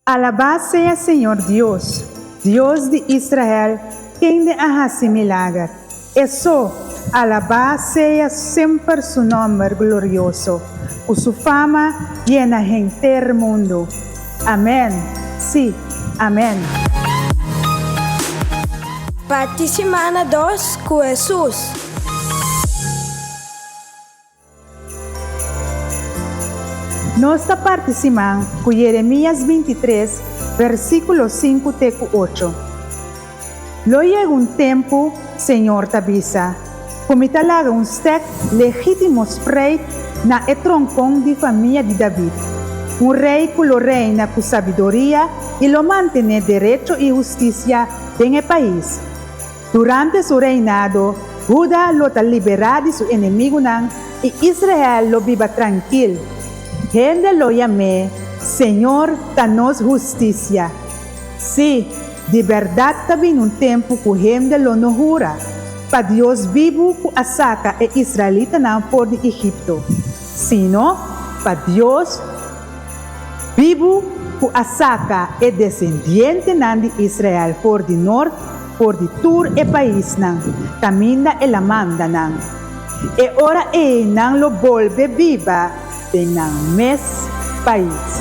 Alabá sea Señor Dios, Dios di Israel, kende a hasi milager. E so, alabá sea semper su nòmber glorioso, ku su fama yena henter mundu. Amèn, sí, amèn. Parti simana dos ku Hesus. Nos ta parti siman ku Yeremías bintitres, versíkulo sinku te ku ocho. Lo yega un tempu, Señor ta bisa, ku mi ta laga un stek legítimo spreit na e tronkon di famia di David, un rei ku lo reina ku sabiduria i lo mantené derecho i hustisia den e pais. Durante su reinado, Huda lo ta liberá di su enemigunan i Israel lo biba trankil. Hende lo yam'é, Señor ta nos hustisia. Sí, di bèrdat ta bini un tempu ku hende lo no hura, Pa Dios bibu ku a saka e israelitanan for di Egipto, sino, Pa Dios bibu ku a saka e desendientenan di Israel for di nort, for di tur e paisnan kaminda el a manda nan. E ora ei nan lo bolbe biba den nan mes pais.